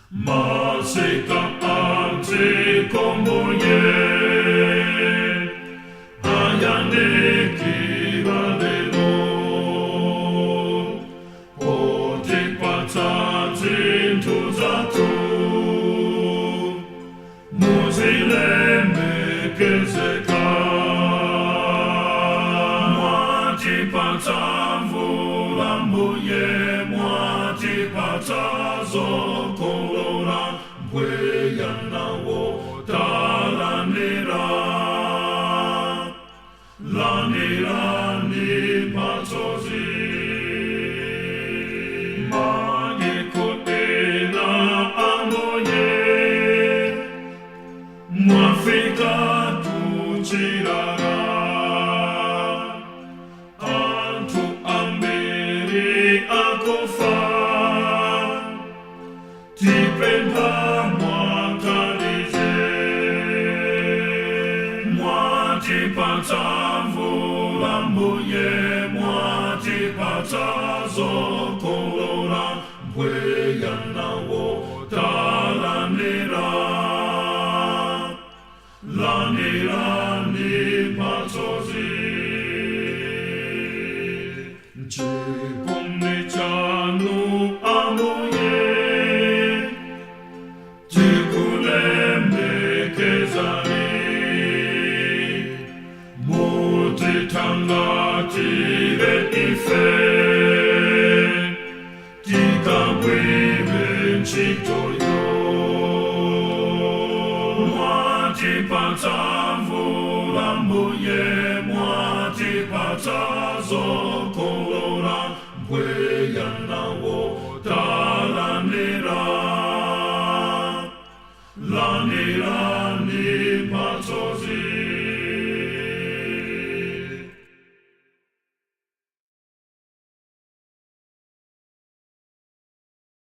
Masika antikomboye ayandikira lero potipatsa zinthu zathu muzilemekezeka. Mwatipatsa mvula mbuye, mwatipatsa zokolola, mpweya nawo talandira, landirani mphatsozi. Mayiko ena ambuye mwafika kuchilala, anthu ambiri akufa, tipempha muwathandize. Mwatipatsa mvula mbuye, mwatipatsa zokolola, mpweya nawo talandira, landirani mphatsozi. Chikondi chanu ambuye tikulemekezani, mutithangatire ife tikagwire ntchitoyo. Mwatipatsa mvula mbuye, mwatipatsa zokolola, mpweya nawo talandira, landirani.